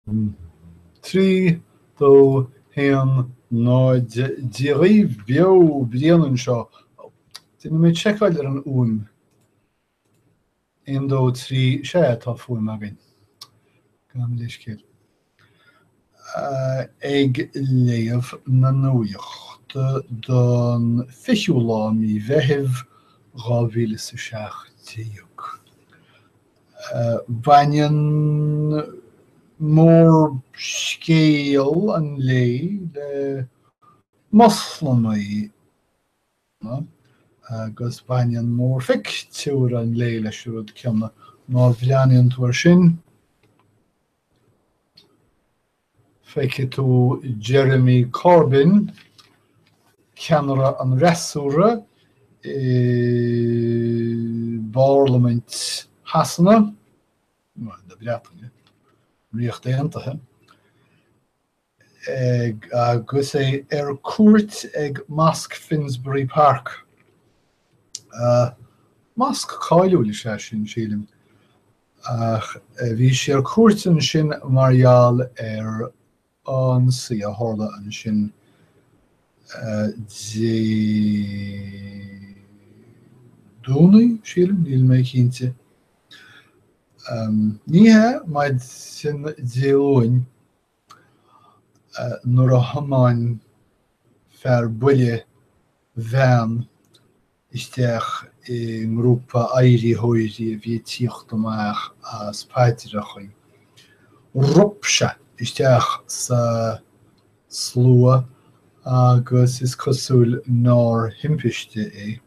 3, 2, 1, 0, Dia dhaoibh, beo Brian anseo. Déanfaidh mé seiceáil ar an fhuaim. 1, 2, 3, sea, tá fuaim againn. Gabh mo leithscéal. Ag léamh na nuachta don 20ú lá mí Mheithimh 2017. Baineann mórscéal an lae le Moslamaigh agus baineann mórphictiúr an lae leis an rud céanna. Má bhreathnaíonn tú air sin, Feicfidh tú Jeremy Corbyn, ceannaire an fhreasúra i bParlaimint Shasana, na Breataine, an Ríocht Aontaithe, agus é ar cuairt ag Masc Finsbury Park. Masc cáiliúil is ea sin, sílim. Ach bhí sé ar cuairt ansin mar gheall ar ionsaí a tharla ansin Dé Domhnaigh, sílim, níl mé cinnte. Ní hea, maidin Dé Luain, nuair a thiomáin fear buille veain isteach i ngrúpa adhraitheoirí a bhí ag tíocht amach as paidreachaí. Rop sé isteach sa slua agus is cosúil nár thimpiste é.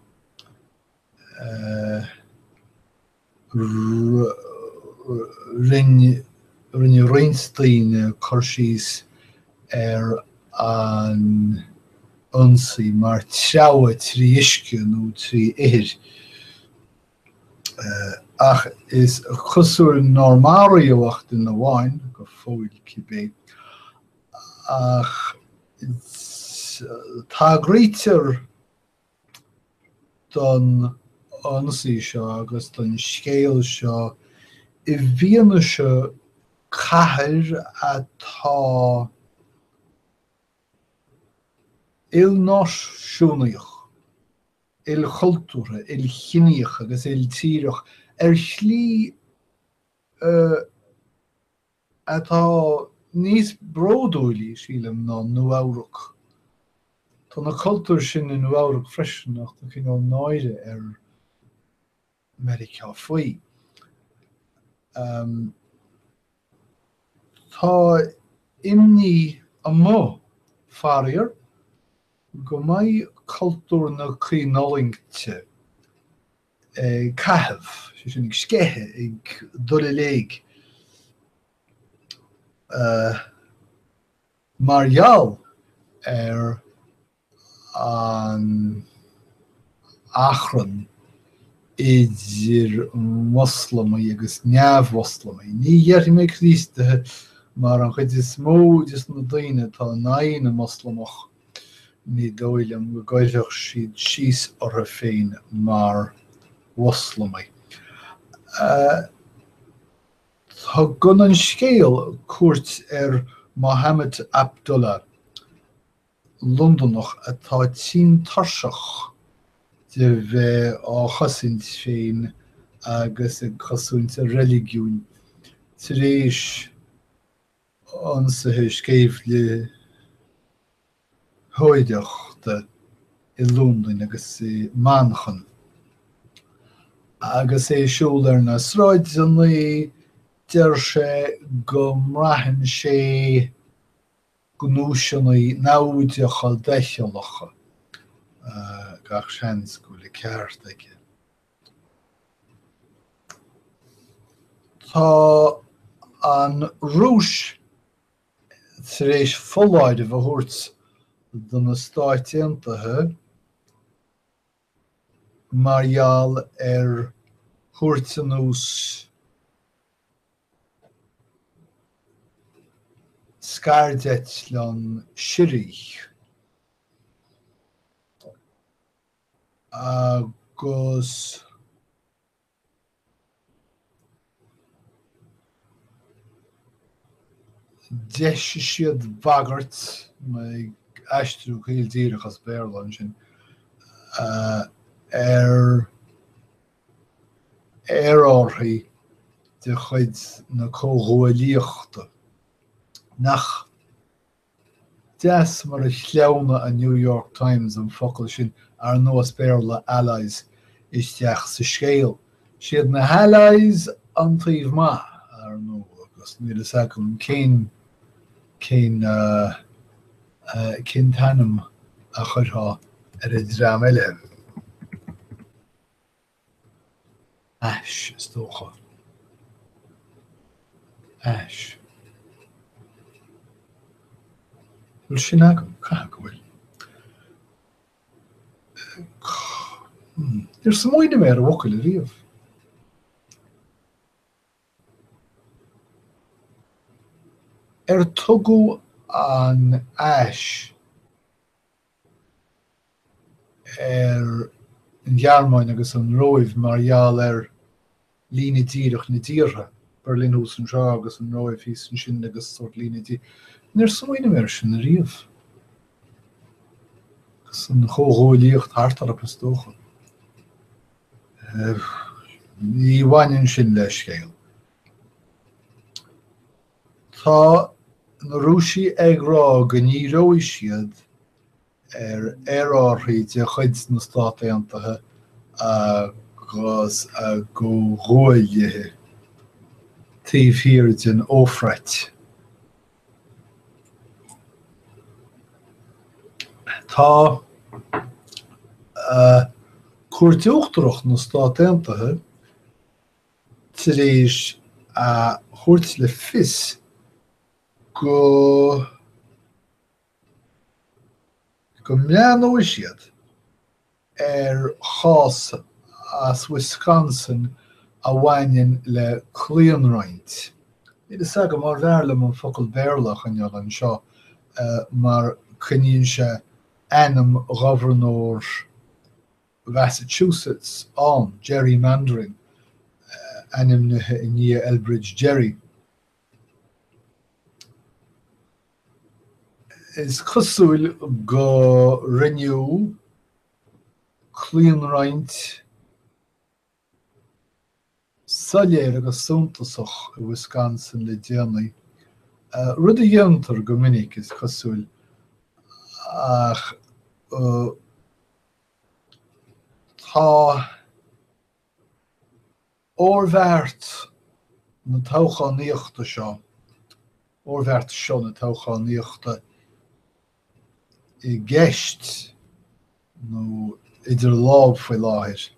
Rinne roinnt daoine cur síos ar an ionsaí mar treabhadh trí uisce nó trí ithir, ach is cosúil nár maraíodh ach duine amháin, go fóill cibé. Ach tagraítear don ionsaí seo agus don scéal seo i bhfianaise cathair atá ilnáisiúnaíoch, ilchultúrtha, ilchiníoch agus iltíreach ar shlí atá níos bródúilí, sílim, ná Nua-Eabhrac. Tá na cultúir sin i Nua-Eabhrac freisin ach tá cineál náire ar Meiriceá faoi. Tá imní amuigh, faraor, go mbeidh cultúr na caoinfhulaingte ag caitheamh, sé sin ag sceitheadh, ag dul i léig, mar gheall ar an achrann idir Moslamaigh agus neamh-Mhoslamaigh. Ní dhéarfaidh mé Críostaithe mar an chuid is mó de na daoine atá in aghaidh na Moslamach, Ní dóigh liom go gcuirfeadh siad síos orthu féin mar Mhoslamaigh. Tugann an scéal cuairt ar Mohammed Abdullah, Londonach atá tinn tuirseach de bheith á chosaint féin agus ag cosaint a reiligiúin tar éis ionsaithe sceimhlitheoireachta i Londain agus i Manchain. Agus é ag siúl ar na sráideanna, deir sé go mbraitheann sé gnúiseanna naimhdeacha doicheallacha. Gach seans go bhfuil an ceart aige. Tá an Rúis tar éis foláireamh a thabhairt do na Stáit Aontaithe mar gheall ar thabhairt anuas scairdeitleán Siriach. Agus D'eisigh siad bagairt, mé ag aistriú caol díreach as Béarla ansin, ar aerárthaí de chuid na Comhghuaillíochta nach Deas mar a shleamhnaigh an New York Times an focal sin, ar ndóigh as Béarla, allies, isteach sa scéal. Siad na hallies an taobh maith, ar ndóigh, agus níl fhios agam cén, cén, cén t-ainm a chuirfeá ar an dream eile. Ais, is dócha. Ais. Bhfuil sin agam? Caithfidh go bhfuil. Níor smaoinigh mé ar an bhfocal ariamh. Ar tugadh an Ais ar an Ghearmáin agus an Róimh mar gheall ar líne díreach na dtíortha, Berlin thuas anseo agus an Róimh thíos ansin agus sórt líne díreach. Níor smaoinigh mé air sin ariamh. Agus an chomhghuaillíocht thart orthu is dócha. Ní bhaineann sin le scéal. Tá na Rúisigh ag rá go ndíreoidh siad ar aerárthaí de chuid na Stát Aontaithe agus a gcomhghuaillithe taobh thiar den Eofrait. Tá Cúirt Uachtarach na Stát Aontaithe tar éis a thabhairt le fios go go mbreathnóidh siad ar chás as Wisconsin a bhaineann le claonroinnt. Níl fhios agam arbh fhearr liom an focal Béarla a choinneáil anseo mar coinníonn sé ainm ghobharnóir Mhassachusetts ann, gerrymandering, ainmnithe i ndiaidh Elbridge Gerry. Is cosúil go rinneadh claonroinnt soiléir agus suntasach i Wisconsin le déanaí, rud a dhéantar go minic, is cosúil, ach tá Orbheart na toghchánaíochta seo, orbheart seo na toghchánaíochta i gceist nó idir lámh faoi láthair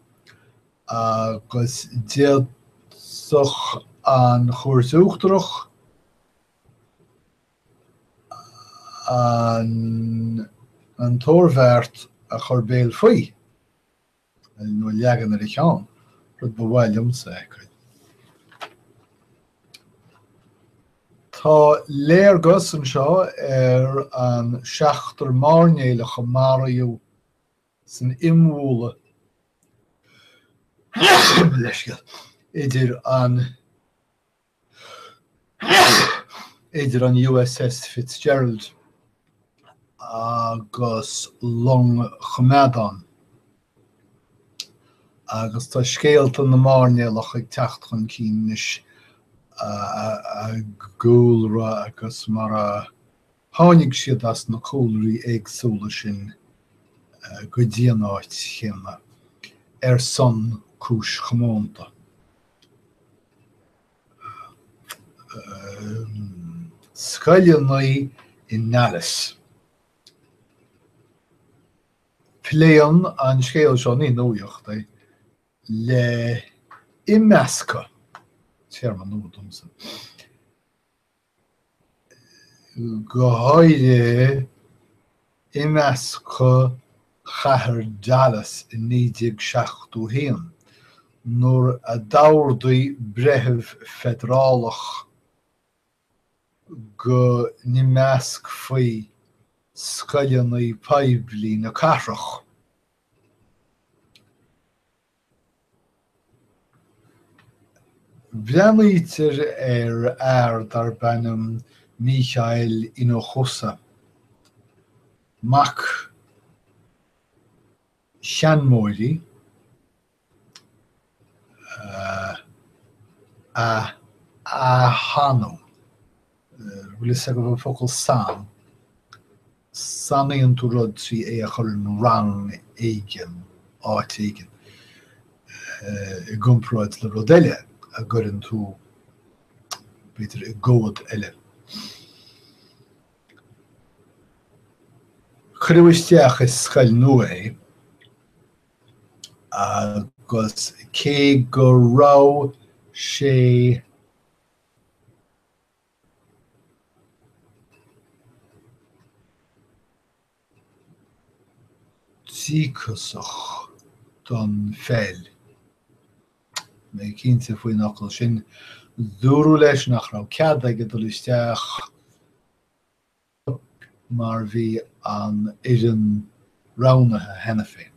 agus d'fhéadfadh an Chúirt Uachtarach an an t-orbheart a chur béal faoi. nó a leagan ar a cheann, rud ba mhaith liomsa a fheiceáil. Tá léargas anseo ar an seachtar mairnéalach a maraíodh san imbhualadh, leithscéal, idir an idir an USS Fitzgerald agus long choimeádán, agus tá scéalta na mairnéalach ag teacht chun cinn anois, a gcúlra agus mar a tháinig siad as na cúlraí éagsúla sin go dtí an áit chéanna ar son cúis chomónta. Scoileanna i nDallas. Pléann an scéal seo, ní nuaíocht é, le imeascadh, téarma nua domsa, go háirithe imeascadh chathair Dallas i 1971, nuair a d'ordaigh breitheamh feidearálach go n-imeascfaí scoileanna poiblí na cathrach. Breathnaítear ar fhear darb ainm Mícheál Hinojosa, mac seanmóirí a athshannadh. Bhfuil fhios agaibh an focal sann? Sannaíonn tú rud trí é a chur in rang éigin, áit éigin, i gcomparáid le rud eile a gcuireann tú, b'fhéidir, i gcomhad eile. Cuireadh isteach i scoil nua é agus cé go raibh sé díocasach don pheil, mé cinnte faoin fhocal sin, dúradh leis nach raibh cead aige dul isteach mar bhí an fhoireann roghnaithe cheana féin.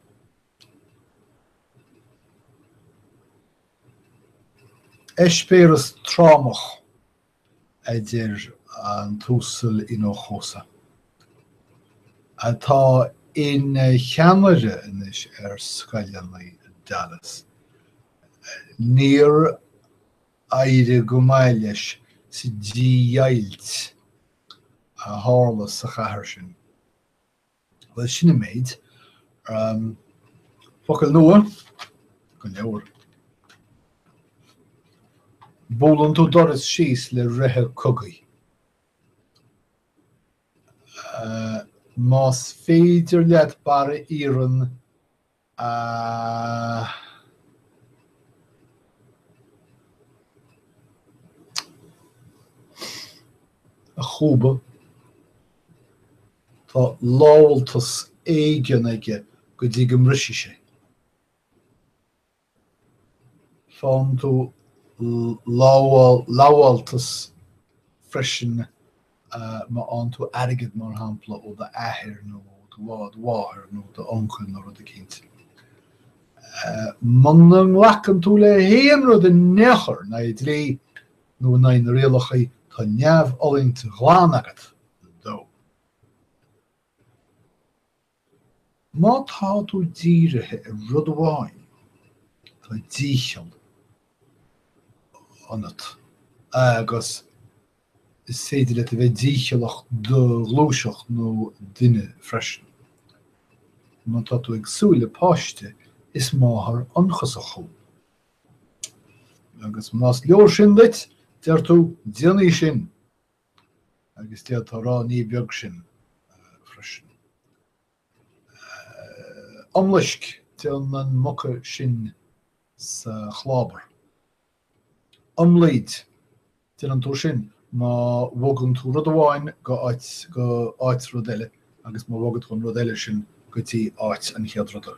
Eispéireas trámach, a deir an tUasal Hinojosa, atá ina cheannaire anois ar scoileanna Dallas. Níor éirigh go maith leis sa dídheighilt a tharla sa chathair sin. Bhuel, sin an méid. Focail nua, go leor. Buaileann tú doras síos le reithe cogaidh. Más féidir leat barra iarainn a chúbadh. Tá lamhaltas éigin aige go dtí go mbrisfidh sé. Faigheann tú lamháltas freisin má fhaigheann tú airgead, mar shampla, ó d'athair nó ó do mháthair nó d'uncail nó rud eicínt. Muna nglacann tú le haon rud in aon chor in aghaidh dlí nó in aghaidh na rialacha, tá neamhfhulaingt ghlan agat. 2. Má tá tú dírithe ar rud amháin, tá dícheall ionat agus is féidir leat a bheith dícheallach do ghluaiseacht nó duine freisin. Má tá tú ag súil le páiste, is máthair ionchasach thú. Agus más leor sin duit, deir tú, déanfaidh sin! Agus d'fhéadfá a rá ní beag sin freisin. Iomlaisc, déan an muca sin sa chlábar. Iomlaoid, déanann tú sin má bhogann tú rud amháin go áit go áit rud eile agus má bhogann tú an rud eile sin go dtí áit an chéad ruda.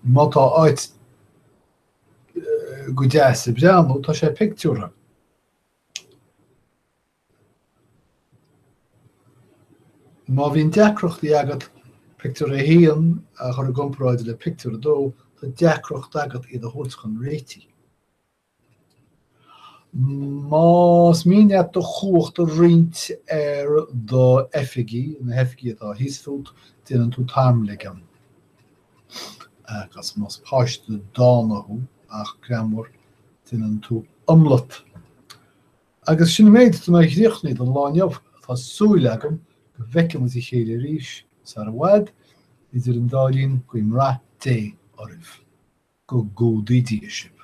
Má tá áit go deas ag breathnú, tá sé pictiúrtha. Má bhíonn deacrachtaí agat pictiúr a haon a chur i gcomparáid le pictiúr a dó, tá deacracht agat iad a thabhairt chun réitigh. Más mian leat do chumhacht a roinnt ar d'oifigigh, na hoifigigh atá thíos fút, déanann tú tarmligean. Agus más páiste dána thú, ach greannmhar, déanann tú iomlat. Agus sin an méid atá mé a chríochnú don lá inniu. Tá súil agam go bhfeicfidh muid a chéile arís sar i bhfad. Idir an dá linn, guím rath Dé oraibh. Go gcumhdaí Dia sibh.